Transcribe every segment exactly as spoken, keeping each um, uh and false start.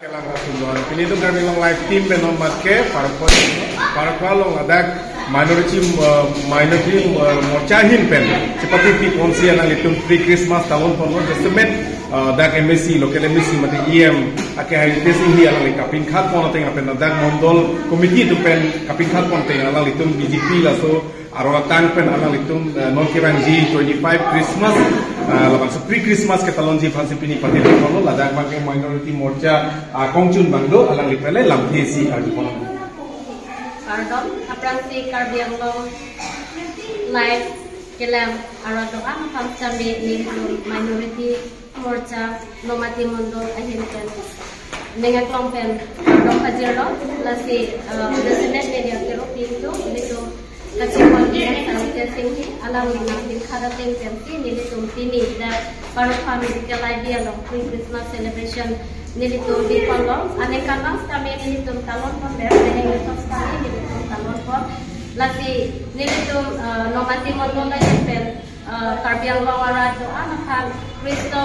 Kelang kasumon. Pini itum Karbi Anglong Live team pen non mat ke Parokwa, Parokwa along ladak minority, uh, minority, uh, morcha ahin pen chepatiti ponsi alanglitum pre-Christmas talon ponlo, jasemet, uh, dak M A C, local M A C mate E M, ake hai Ritesh Enghi alangli kapinkhat pon ateng lapen dak mondol committee atum pen kapinkhat pon ateng alanglitum B J P laso aron atang pen alanglitum, eh, non kevangji twenty-five Christmas, eh, labangso pre-Christmas ketalonji aphansi pini pati ponlo, ladak abang ke minority morcha, ah, kongchun abang do, alangli pen le lamthe si arju pon. Kardom, aphrangsi Karbi Anglong Live kelang arat do-an aphan sitame nelitum minority morcha Nomati mondol ahin pen ning aklong pen kardom pajirlo, lasi, eh, President media kero pintu nelitum kachingvai Ritesh Enghi alangli nangpinkhat ateng pensi nelitum pini dak Parokwa Medical I D along pre-Christmas celebration nelitum biponlo. Aningkan abang sitame nelitum talon pon ber, aningkan abang sitame nelitum talon pon. Lasi nelitum, eh, Nomati mondol ahin pen, eh, Karbi Anglong arat do-an aphan Khristo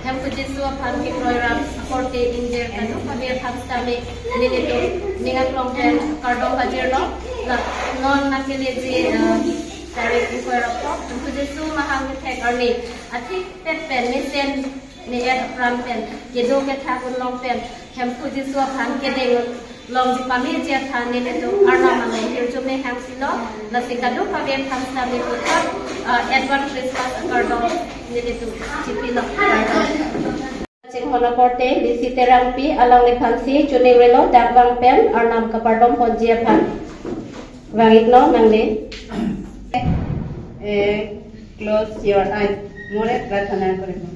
Hemphu Jisu aphan kekroi rat akorte ingjir kadokave aphan sitame nelitum ning aklong pen kardom pajirlo. La non nangkeleji, eh, tarik ingkoi ra throk, Hemphu Jisu mahang kethek arni athik pet pen mesen me-et apran pen kedo kethak un along pen Hemphu Jisu aphan kedeng longji pameji aphan nelitum Arnam along hirjume hangsi lo, lasi kadokave aphan sitame puthot, ah, advance Christmas akardom nelitum chipilo. Kardom. Chinghon akorte Lisi Terangpi alangliphansi choningrilo dak vang pen Arnam kapardom ponji aphan. Vang-iknon nangli. Eh, close your eyes. More prarthana koribo.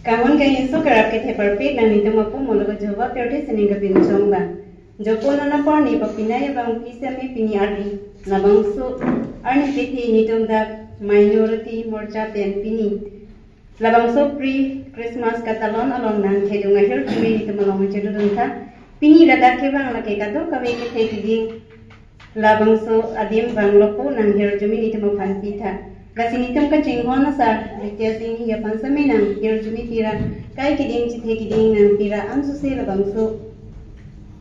Kanghon kangjinso kerap kethe parpik nanglitum aphu molo ke Jehovah pirthe sining kapinchong abang. Jopo non apor ne papinai abang pisa me pini arni labangso arni pithi netum dak minority morcha pen pini labangso pre-Christmas katalon along nangthedung ahirjume netum along chedodun tha. Pini ladak kevang lake kadokave kethe kiding labangso adim vanglo pu nanghirjume netum aphan pitha. Lasi netum kachinghon asar Ritesh Enghi aphan sitame nanghirjume pira, kai kiding chethe kiding nangpi ra, ansose labangso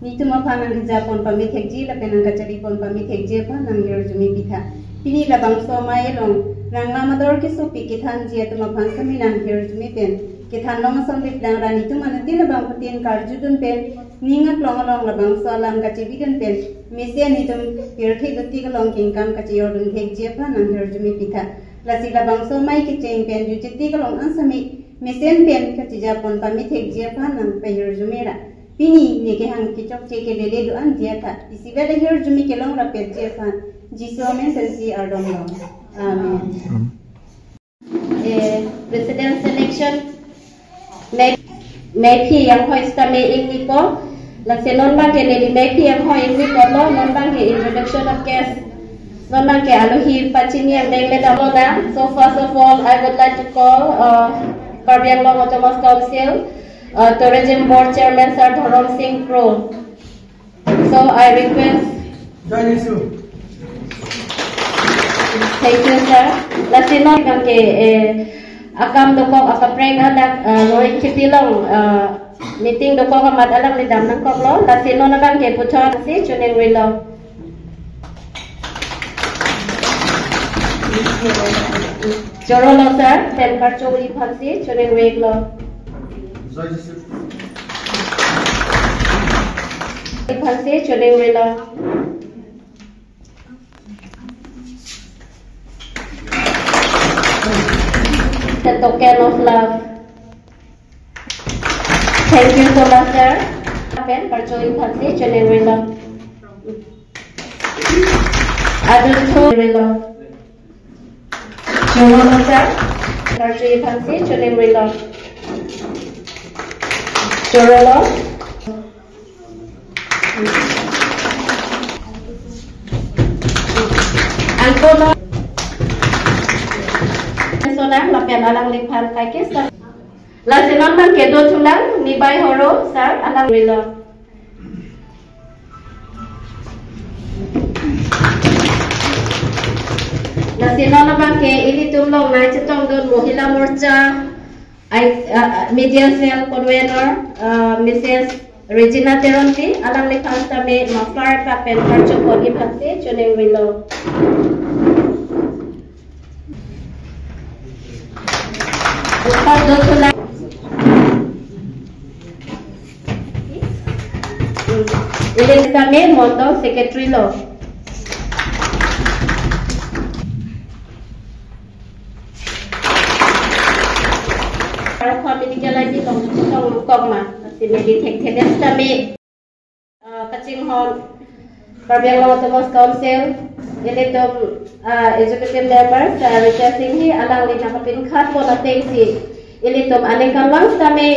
netum aphan nangkejapon pamethekji lapen nangkacharipon pamethekji aphan nanghirjume pitha. Pini labangso amei along nanglam ador kesopi kethanji atum aphan sitame nanghirjume pen kethan long asonbit lang ra netum anuttin abangphutin karjudun pen ning aklong along labangso alam kachebidun pen mesen netum pirthe duti along kengkam kachejordun thekji aphan nanghirjume pitha. Lasi labangso amei kecheng pen jutji tik along an sitame mesen pen kachejapon pamethekji aphan nangpahirjume ra. Pini ne kehang kechokche kelele do-an diya tha. Isivet ahirjume kelong rapetji aphan Jisu amen pensi ardomlo. Amen. Amen. Eh, President selection. Mei, meiphi anghoi sitame ingnipo. Lasi non abang ke neli meiphi anghoi ingnikoklo, non abang ke introduction of guest. Non abang ke alohi pachini angdeng medam lo na. So first of all, I would like to call, uh, Karbi Anglong Autonomous Council, uh, Tourism Board Chairman Sir Dhorom Singh Kro. So I request. Join you soon. Thank you, sir. Lasi non abang ke, eh, akam dokok akaprek adak, eh, Loring Khipi along, eh, meeting dokok amat alangli dam nangkoklo. Lasi non abang ke puthot si choningrilo. Chorolo sir, pen karcho-i aphansi choningrilo. Aphansi choningrilo. The token of love. Thank you so much, sir. Pen karcho-i aphansi choningrilo. Adun thu rilo. Chorolo sir. Karcho-i aphansi choningrilo. Chorolo. Angkono. Sonang lapen alangliphan kaikis. Lasi non abang ke dothulang, Nibai Horo, sir, alangrilo. Lasi non abang ke ilitum along nangchetongdun Mohila Morcha, I, uh, uh, media cell convener, uh, Missus Regina Teronpi, alangliphan sitame muffler papen karcho pon-i aphansi choningri lo. Upar do thula. Ili sitame Mondol Secretary lo. Para community ke lagi tong tong kok ma, si medi thek thek sitame, ah, kachinghon Karbi Anglong Autonomous Council, ilitum, ah, executive members, ah, Richard Singh hi alangli nangkapin khat pon atengsi ilitum aningkanvang sitame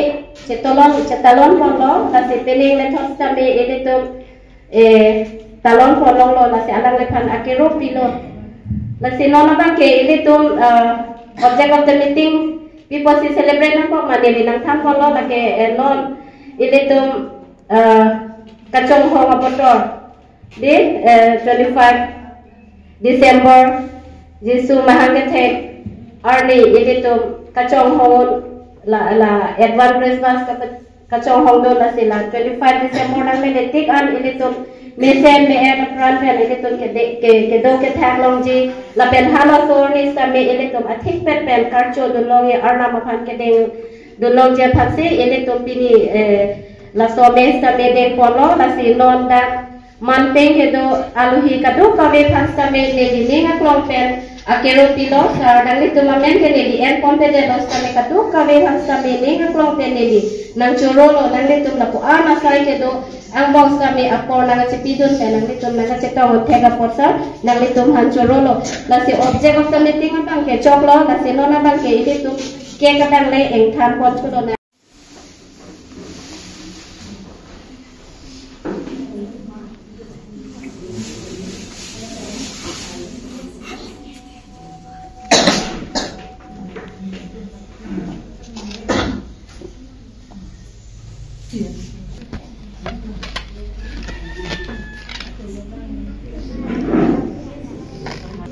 chetolon, chetalon ponlo, lasi pining methot sitame ilitum, eh, talon ponlonglo, lasi alangliphan akero pilo. Lasi non abangke ilitum, eh, object of the meeting, pi apotsi celebrate nangkok ma neli nangthan ponlo, lake, eh, non ilitum, eh, kachonghong abotor. Di, eh, twenty-five December, Jisu mahang kethek arni ilitum kachonghong la, la advance Christmas ka, kachonghong dun lasi la twenty-five December nang mene tik an ilitum mesen me-en apran pen ilitum kede, ke, kedo kethak longji lapen halaso arni sitame ilitum athik pet pen karcho dunlongji, arnam aphan kedeng dunlongji aphansi ilitum pini, eh, laso me sitame deng ponlo, lasi non dak manpeng kedo alohi kadokave aphan sitame neli ning aklong pen akero pilo, sir, nanglitum amen ke neli en ponpedetlo sitame kadokave aphan sitame ning aklong pen neli nangchorolo, nanglitum lapu-an asai kedo angbong sitame apor nangkachepidun pen nanglitum nangkachetong thek apot sir, nanglitum aphan chorolo. Lasi object of the meeting abangke choklo, lasi non abangke ilitum cake abang le ingthan pon thulo na.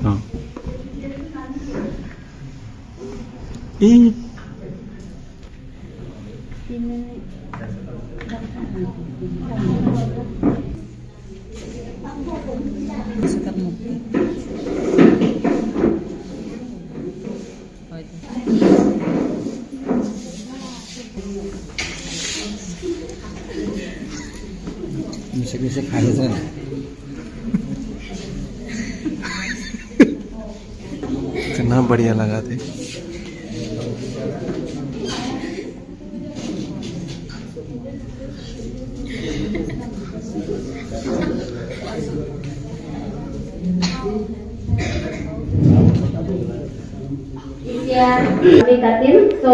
Oh. Eh. Musik-musik halus kan? कितना बढ़िया लगा थे। এতিয়া আমি কাটিম। So,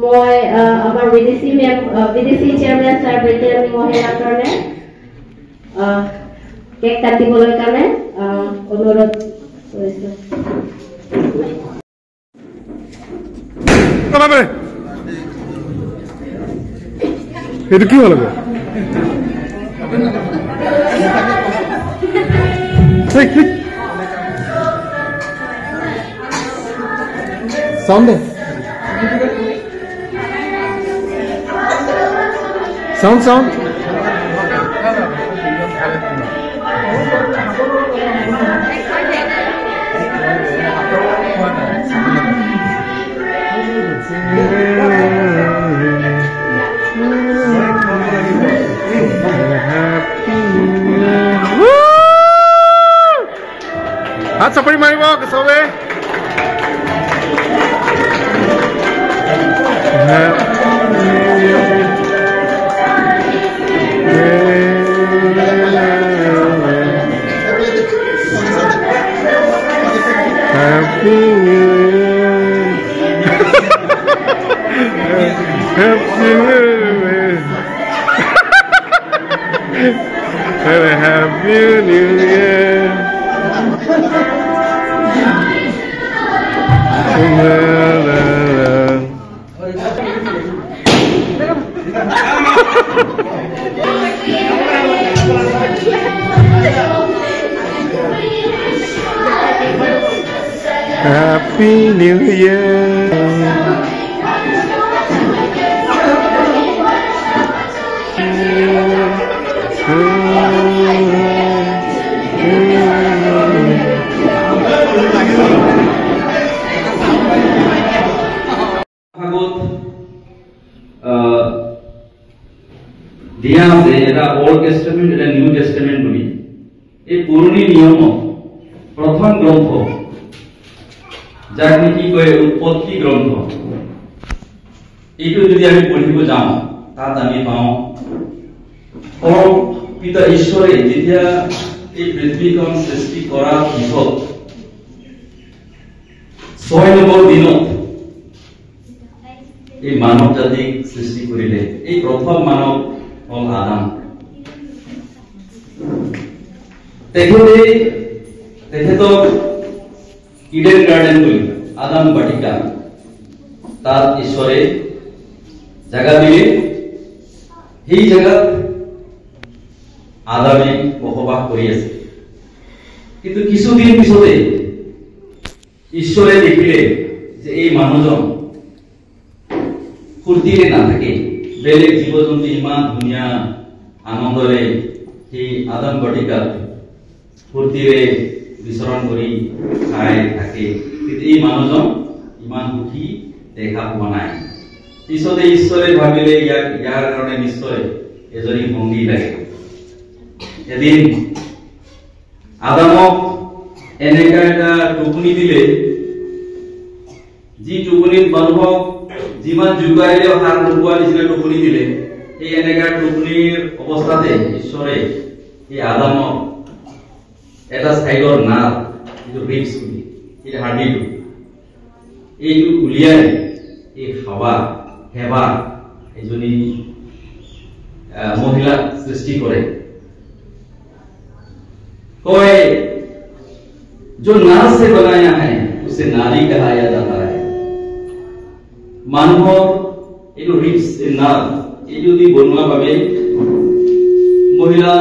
মই, আহ, আমাৰ ভি ডি চি মেম-, আহ, V D C chairman sir বেটেন মহেলাৰ কাৰণে, আহ, কেক কাটিবলৈ কাৰণে, আহ, অনুৰোধ কৰিছোঁ। বাপৰে। এইটো কি হ'ল আকৌ? এই, এই। চাউণ্ড দে। Sound, sound. হাত চাপৰি মাৰিব, সবে। Happy New Year. Happy New Year. Have a Happy New Year. Happy New Year. ভাগত, আহ, দিয়া আছে, এটা অল্ড টেষ্টামেণ্ট, এটা নিউ টেষ্টামেণ্ট বুলি। এই পুৰণি নিয়মত প্ৰথম গ্ৰন্থ, যাক নেকি কয় উৎপত্তি গ্ৰন্থ, এইটো যদি আমি পঢ়িব যাওঁ, তাত আমি পাওঁ, পৰম পিতা ঈশ্বৰে যেতিয়া এই পৃথিৱীখন সৃষ্টি কৰাৰ পিছত ছয় নম্বৰ দিনত এই মানৱ জাতিক সৃষ্টি কৰিলে। এই প্ৰথম মানৱ হ'ল আদাম। তেখেতে, তেখেতক ইডেন গাৰ্ডেন বুলি, আদাম বাটিকা, তাত ঈশ্বৰে জাগা দিলে। সেই জাগাত আদামে বসবাস কৰি আছে। কিন্তু কিছুদিন পিছতে ঈশ্বৰে দেখিলে যে এই মানুহজন ফূৰ্তিৰে নাথাকে। বেলেগ জীৱ জন্তু ইমান ধুনীয়া আনন্দৰে সেই আদাম বাটিকাত ফূৰ্তিৰে বিচৰণ কৰি খাই থাকে, কিন্তু এই মানুহজন ইমান সুখী দেখা পোৱা নাই। পিছতে ঈশ্বৰে ভাবিলে, ইয়াক, ইয়াৰ কাৰণে নিশ্চয় এজনী সংগী লাগে। এদিন আদামক এনেকা এটা টোপনি দিলে, যি টোপনিত মানুহক যিমান জোকাৰিলেও সাৰ নোপোৱা নিচিনা টোপনি দিলে। সেই এনেকা টোপনিৰ অৱস্থাতে ঈশ্বৰে এই আদামক এটা চাইডৰ নাৰ, যিটো ৰিবছ বুলি, এই হাৰ্ডিটো, এইটো উলিয়াই এই হাৱা, হেৱা, এজনী, আহ, মহিলা সৃষ্টি কৰে। কয়, "जो नर से बनाया है, उसे नारी कहा जाता है।" মানুহৰ এইটো ৰিবছ, এই নাৰ, এইটো দি বনোৱা বাবে মহিলা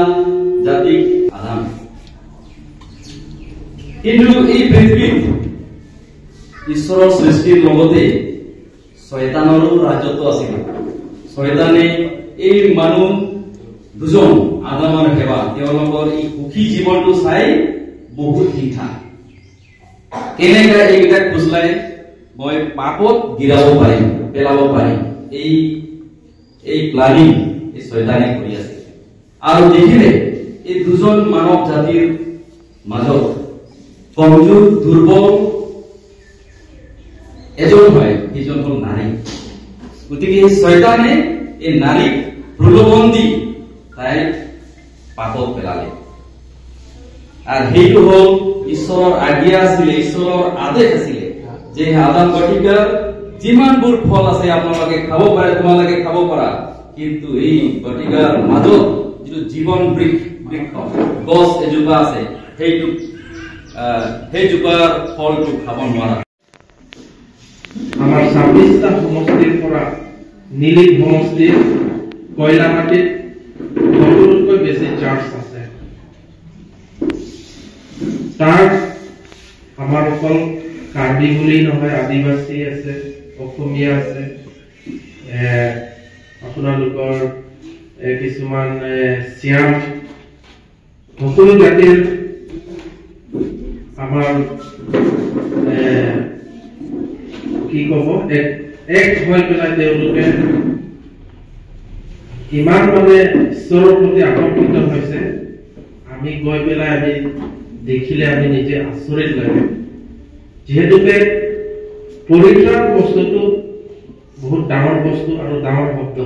জাতিক আদাম। কিন্তু এই পৃথিৱীত ঈশ্বৰৰ সৃষ্টিৰ লগতে চয়তানৰো ৰাজত্ব আছিল। চয়তানে এই মানুহ দুজন, আদাম আৰু হেৱা, তেওঁলোকৰ এই সুখী জীৱনটো চাই বহুত হিংসা। কেনেকৈ এইকেইটাক ফুচলাই মই পাপত গিৰাব পাৰিম, পেলাব পাৰিম, এই, এই প্লেনিং এই চয়তানে কৰি আছে। আৰু দেখিলে এই দুজন মানৱ জাতিৰ মাজত কমজোৰ, দুৰ্বল এজন হয়, সেইজন হ'ল নাৰী। গতিকে এই চয়তানে এই নাৰীক প্ৰলোভন দি তাইক পাপত পেলালে। আৰু সেইটো হ'ল ঈশ্বৰৰ আজ্ঞা আছিলে, ঈশ্বৰৰ আদেশ আছিলে যে আদাম বাটিকাৰ যিমানবোৰ ফল আছে আপোনালোকে খাব পাৰে, তোমালোকে খাব পাৰা, কিন্তু এই বাটিকাৰ মাজত যিটো জীৱন বৃক্ষ, বৃক্ষ, গছ এজোপা আছে, সেইটো, আহ, সেইজোপাৰ ফলটো খাব নোৱাৰা। আমাৰ ছাব্বিশটা সমষ্টিৰ পৰা নিলিক সমষ্টিৰ কইলামাটিত সকলোতকৈ বেছি চাৰ্চ আছে। তাত আমাৰ অকল কাৰ্বি বুলিয়েই নহয়, আদিবাসী আছে, অসমীয়া আছে, এ, আপোনালোকৰ, এ, কিছুমান, এ, চিয়াম, সকলো জাতিৰ আমাৰ, এ, কি ক'ব, এক, এক হৈ পেলাই তেওঁলোকে ইমান মানে ঈশ্বৰৰ প্ৰতি আকৰ্ষিত হৈছে, আমি গৈ পেলাই আমি দেখিলে আমি নিজে আচৰিত লাগে। যিহেতুকে পৰিত্ৰাণ বস্তুটো বহুত ডাঙৰ বস্তু আৰু ডাঙৰ শব্দ।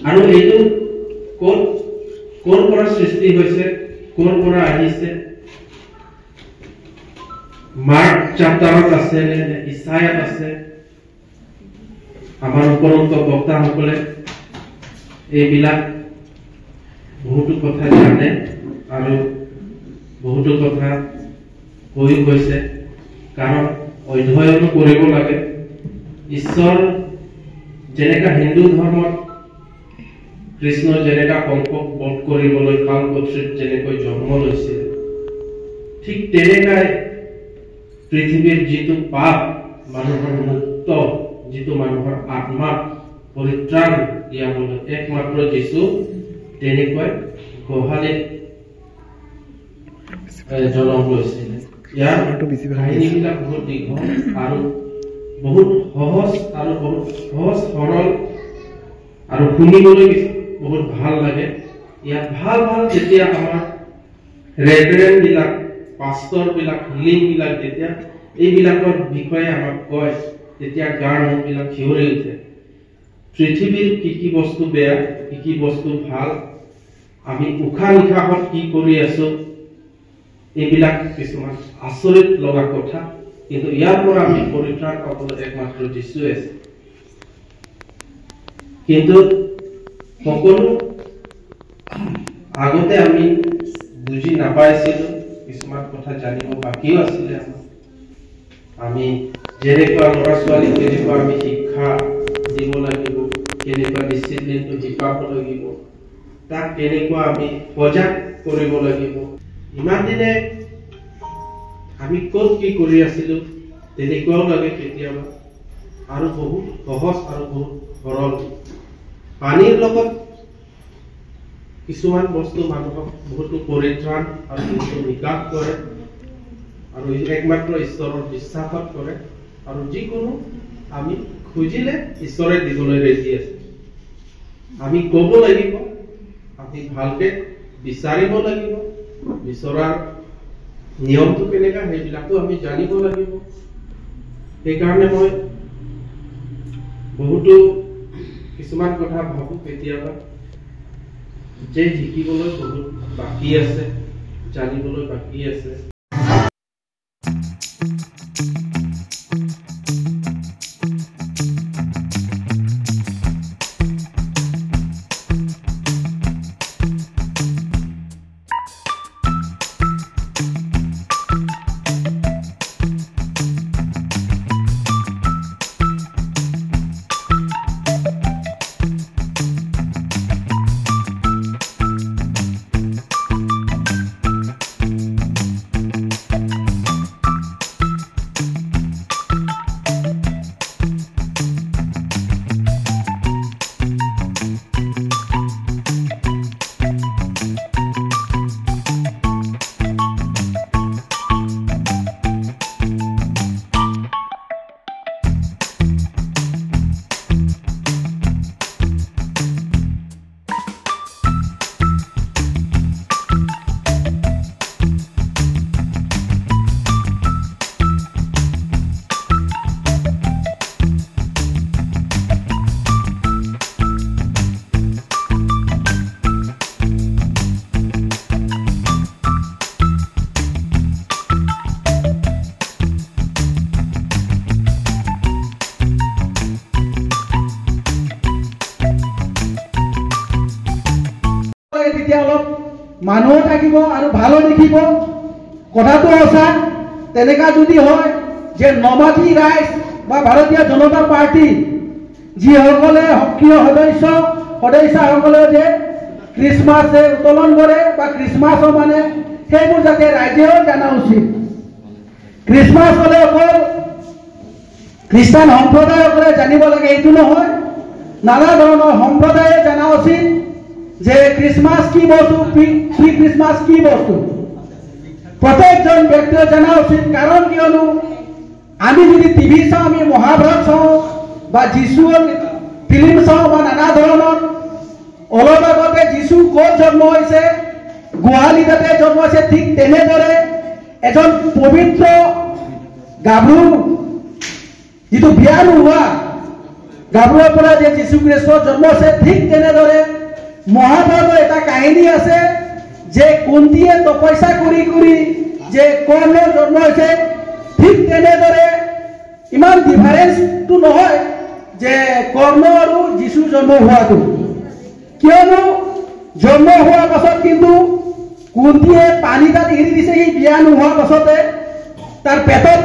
আৰু এইটো ক'ত, ক'ৰ পৰা সৃষ্টি হৈছে, ক'ৰ পৰা আহিছে, মাৰ্ক চাপ্টাৰত আছে নে, নে ইচায়াত আছে? আমাৰ উপৰোক্ত বক্তাসকলে এইবিলাক বহুতো কথা জানে আৰু বহুতো কথা কৈও গৈছে, কাৰণ অধ্যয়নো কৰিব লাগে। ঈশ্বৰ যেনেকা হিন্দু ধৰ্মত কৃষ্ণ যেনেকা কংসক বধ কৰিবলৈ কালকথ্ৰীত যেনেকৈ জন্ম লৈছিল, ঠিক তেনেকাই পৃথিৱীৰ যিটো পাপ, মানুহৰ মুক্ত, যিটো মানুহৰ আত্মা পৰিত্ৰাণ ইয়াৰ মাজত একমাত্ৰ যীচু তেনেকৈ গোহালিত, এ, জনম লৈছিলে। ইয়াৰ কাহিনীবিলাক বহুত দীঘল আৰু বহুত সহজ আৰু বহুত সহজ সৰল আৰু শুনিবলৈ বহুত ভাল লাগে। ইয়াত ভাল ভাল যেতিয়া আমাৰ ৰেভাৰেণ্ড বিলাক, পাষ্টৰ বিলাক, হিলিং বিলাক যেতিয়া এইবিলাকৰ বিষয়ে আমাক কয়, তেতিয়া গাৰ নোমবিলাক শিয়ৰি উঠে। পৃথিৱীৰ কি কি বস্তু বেয়া, কি কি বস্তু ভাল, আমি উশাহ নিশাহত কি কৰি আছো, এইবিলাক কিছুমান আচৰিত লগা কথা। কিন্তু ইয়াৰ পৰা আমি পৰিত্ৰাণ পাবলৈ একমাত্ৰ যীচুৱে আছে। কিন্তু সকলো আগতে আমি বুজি নাপাইছিলো, কিছুমান কথা জানিব বাকীও আছিলে আমাৰ। আমি যেনেকুৱা ল'ৰা ছোৱালীক যেনেকুৱা আমি শিক্ষা দিব লাগিব, কেনেকুৱা ডিচিপ্লিনটো শিকাব লাগিব, তাক কেনেকুৱা আমি সজাগ কৰিব লাগিব। ইমান দিনে আমি ক'ত কি কৰি আছিলো, তেনেকুৱাও লাগে কেতিয়াবা। আৰু বহুত সহজ আৰু বহুত সৰল। পানীৰ লগত কিছুমান বস্তু মানুহক বহুতো পৰিত্ৰাণ আৰু বহুতো নিকাশ কৰে, আৰু একমাত্ৰ ঈশ্বৰৰ বিশ্বাসত কৰে। আৰু যিকোনো আমি খুজিলে ঈশ্বৰে দিবলৈ ৰেডি আছে। আমি ক'ব লাগিব, আমি ভালকে বিচাৰিব লাগিব, বিচৰাৰ নিয়মটো কেনেকা, সেইবিলাকো আমি জানিব লাগিব। সেইকাৰণে মই বহুতো কিছুমান কথা ভাবো কেতিয়াবা যে শিকিবলৈ বহুত বাকী আছে, জানিবলৈ বাকী আছে। তেতিয়া অলপ মানুহ থাকিব আৰু ভালো দেখিব। কথাটো সঁচা। তেনেকা যদি হয় যে নমাটি ৰাইজ বা ভাৰতীয় জনতা পাৰ্টি যিসকলে সক্ৰিয় সদস্য, সদস্যাসকলে যে খ্ৰীষ্টমাছ ডে উত্তোলন কৰে বা খ্ৰীষ্টমাছ মানে, সেইবোৰ যাতে ৰাইজেও জনা উচিত। খ্ৰীষ্টমাছ হ'লে অকল খ্ৰীষ্টান সম্প্ৰদায়সকলে জানিব লাগে, এইটো নহয়। নানা ধৰণৰ সম্প্ৰদায়ে জনা উচিত যে খ্ৰীষ্টমাছ কি বস্তু, প্ৰি, প্ৰি খ্ৰীষ্টমাছ কি বস্তু, প্ৰত্যেকজন ব্যক্তিয়ে জনা উচিত। কাৰণ কিয়নো আমি যদি টিভি চাওঁ, আমি মহাভাৰত চাওঁ বা যীশুৰ ফিল্ম চাওঁ বা নানা ধৰণৰ, অলপ আগতে যীশু ক'ত জন্ম হৈছে, গোহালিত তাতে জন্ম হৈছে, ঠিক তেনেদৰে এজন পবিত্ৰ গাভৰু, যিটো বিয়া নোহোৱা গাভৰুৰ পৰা যে যীশু খ্ৰীষ্ট জন্ম হৈছে, ঠিক তেনেদৰে মহাভাৰতৰ এটা কাহিনী আছে যে কুন্তীয়ে তপস্যা কৰি কৰি যে কৰ্ণ জন্ম হৈছে, ঠিক তেনেদৰে ইমান ডিফাৰেন্সটো নহয় যে কৰ্ণ আৰু যীশু জন্ম হোৱাটো। কিয়নো জন্ম হোৱাৰ পাছত কিন্তু কুন্তীয়ে পানী তাত এৰি দিছে, সি বিয়া নোহোৱাৰ পাছতে তাৰ পেটত।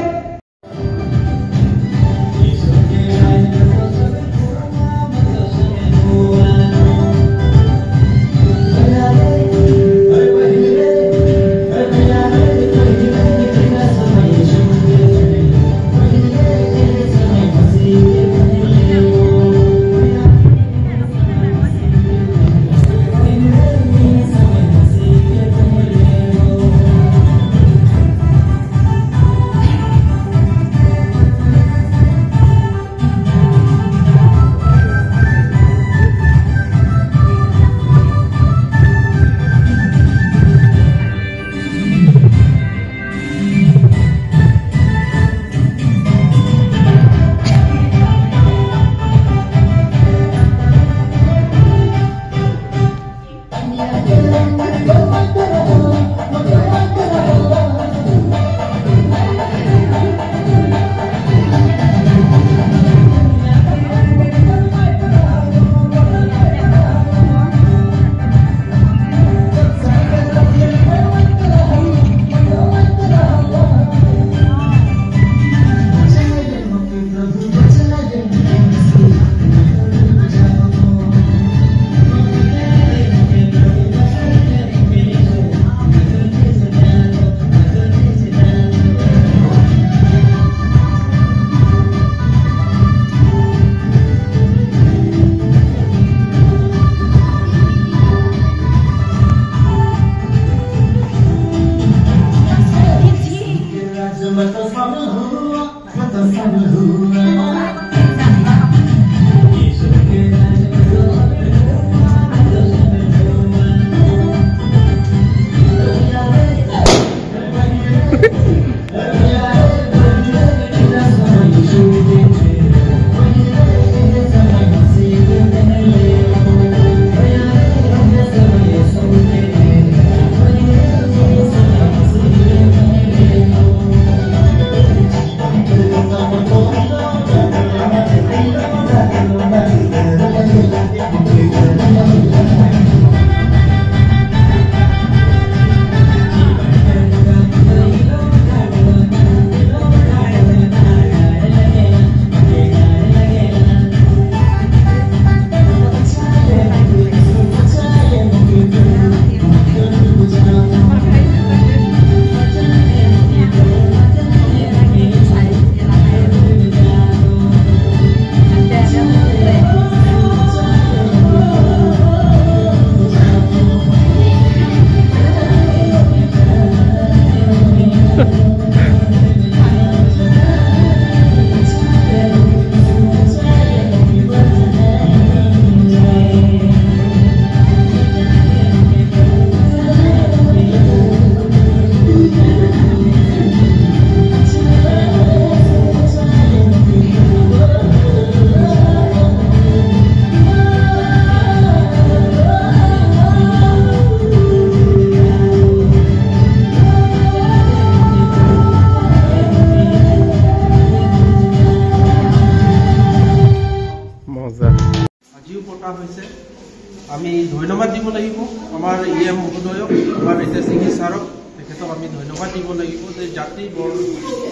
আমি ধন্যবাদ দিব লাগিব আমাৰ ই এম মহোদয়ক, আমাৰ ৰিতেশ নেগী ছাৰক। তেখেতক আমি ধন্যবাদ দিব লাগিব যে জাতি বৰ্ণ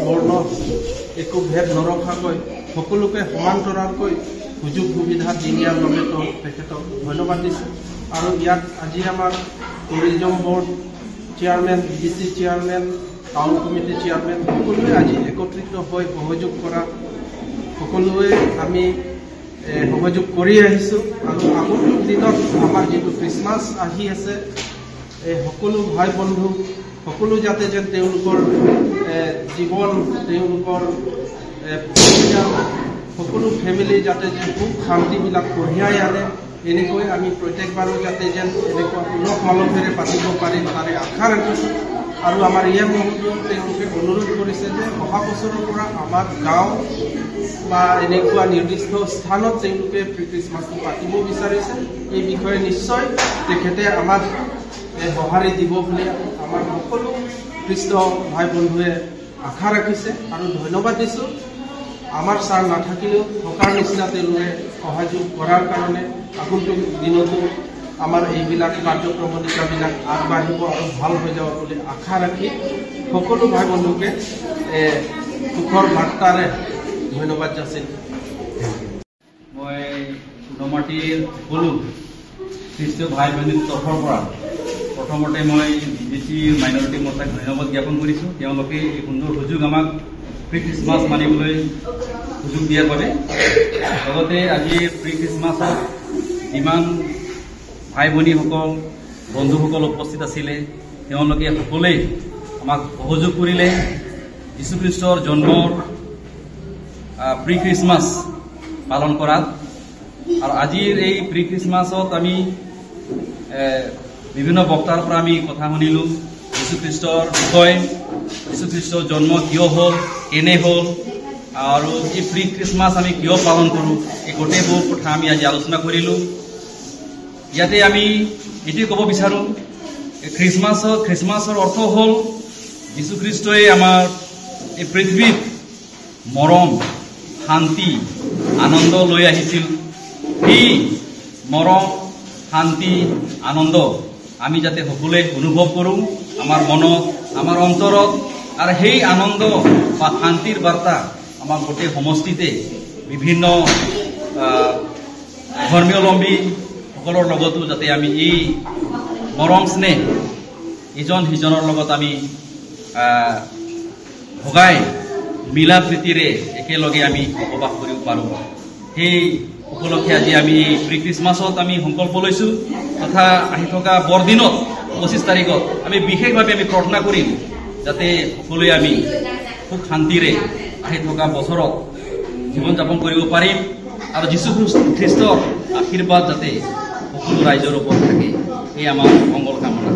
বৰ্ণ একো ভেদ নৰখাকৈ সকলোকে সমান্তৰালকৈ সুযোগ সুবিধা দি দিয়াৰ বাবে তেওঁ তেখেতক ধন্যবাদ দিছোঁ। আৰু ইয়াত আজি আমাৰ tourism board chairman, B D C chairman, town কমিটিৰ চেয়াৰমেন সকলোৱে আজি একত্ৰিত হৈ সহযোগ কৰা, সকলোৱে আমি এ, সহযোগ কৰি আহিছোঁ। আৰু আগন্তুক দিনত আমাৰ যিটো খ্ৰীষ্টমাছ আহি আছে, এই সকলো ভাই বন্ধু সকলো যাতে যেন তেওঁলোকৰ এ, জীৱন, তেওঁলোকৰ এ, পৰিয়াল, সকলো ফেমিলি যাতে যেন সুখ শান্তিবিলাক কঢ়িয়াই আনে, এনেকৈ আমি প্ৰত্যেকবাৰো যাতে যেন এনেকুৱা উলহ মালহেৰে পাতিব পাৰিম, তাৰে আশা ৰাখিছোঁ। আৰু আমাৰ ই এম মহোদয়ক তেওঁলোকে অনুৰোধ কৰিছে যে অহা বছৰৰ পৰা আমাৰ গাঁও বা এনেকুৱা নিৰ্দিষ্ট স্থানত তেওঁলোকে প্ৰি খ্ৰীষ্টমাছটো পাতিব বিচাৰিছে। এই বিষয়ে নিশ্চয় তেখেতে আমাক এ, সঁহাৰি দিব বুলি আমাৰ সকলো খ্ৰীষ্ট ভাই বন্ধুৱে আশা ৰাখিছে আৰু ধন্যবাদ দিছোঁ। আমাৰ ছাৰ নাথাকিলেও থকাৰ নিচিনা তেওঁলোকে সহযোগ কৰাৰ কাৰণে আগন্তুক দিনতো আমাৰ এইবিলাক কাৰ্যক্ৰমণিকাবিলাক আগবাঢ়িব আৰু ভাল হৈ যাব বুলি আশা ৰাখি সকলো ভাই বন্ধুকে এ, সুখৰ বাৰ্তাৰে ধন্যবাদ যাচিলোঁ। মই নমাটিৰ সকলো খ্ৰীষ্টীয় ভাই বন্ধুৰ তৰফৰ পৰা প্ৰথমতে মই বি ডি চি মাইনৰিটি মৰ্চাক ধন্যবাদ জ্ঞাপন কৰিছোঁ। তেওঁলোকে এই সুন্দৰ সুযোগ আমাক প্ৰি খ্ৰীষ্টমাছ মানিবলৈ সুযোগ দিয়াৰ বাবে। লগতে আজি প্ৰি খ্ৰীষ্টমাছত যিমান ভাই ভনীসকল, বন্ধুসকল উপস্থিত আছিলে, তেওঁলোকে সকলোৱে আমাক সহযোগ কৰিলে যীশুখ্ৰীষ্টৰ জন্মৰ আহ, প্ৰি খ্ৰীষ্টমাছ পালন কৰাত। আৰু আজিৰ এই প্ৰি খ্ৰীষ্টমাছত আমি এ, বিভিন্ন বক্তাৰ পৰা আমি কথা শুনিলোঁ যীশুখ্ৰীষ্টৰ বিষয়ে, যীশুখ্ৰীষ্টৰ জন্ম কিয় হ'ল, কেনে হ'ল, আৰু এই প্ৰি খ্ৰীষ্টমাছ আমি কিয় পালন কৰোঁ, এই গোটেইবোৰ কথা আমি আজি আলোচনা কৰিলোঁ। ইয়াতে আমি এইটোৱে ক'ব বিচাৰোঁ, এই খ্ৰীষ্টমাছৰ খ্ৰীষ্টমাছৰ অৰ্থ হ'ল যীশুখ্ৰীষ্টই আমাৰ এই পৃথিৱীত মৰম, শান্তি, আনন্দ লৈ আহিছিল। সেই মৰম, শান্তি, আনন্দ আমি যাতে সকলোৱে অনুভৱ কৰোঁ আমাৰ মনত, আমাৰ অন্তৰত। আৰু সেই আনন্দ বা শান্তিৰ বাৰ্তা আমাৰ গোটেই সমষ্টিতে বিভিন্ন আহ, ধৰ্মীয়লম্বীসকলৰ লগতো যাতে আমি এই মৰম স্নেহ ইজন সিজনৰ লগত আমি আহ, ভগাই মিলা প্ৰীতিৰে একেলগে আমি বসবাস কৰিব পাৰোঁ। সেই উপলক্ষে আজি আমি এই প্ৰি খ্ৰীষ্টমাছত আমি সংকল্প লৈছোঁ তথা আহি থকা বৰদিনত পঁচিছ তাৰিখত আমি বিশেষভাৱে আমি প্ৰাৰ্থনা কৰিম যাতে সকলোৱে আমি সুখ শান্তিৰে আহি থকা বছৰত জীৱন যাপন কৰিব পাৰিম আৰু যীশু খ্ৰীষ্ট- খ্ৰীষ্টৰ আশীৰ্বাদ যাতে সকলো ৰাইজৰ ওপৰত থাকে, এই আমাৰ মংগল কামনা।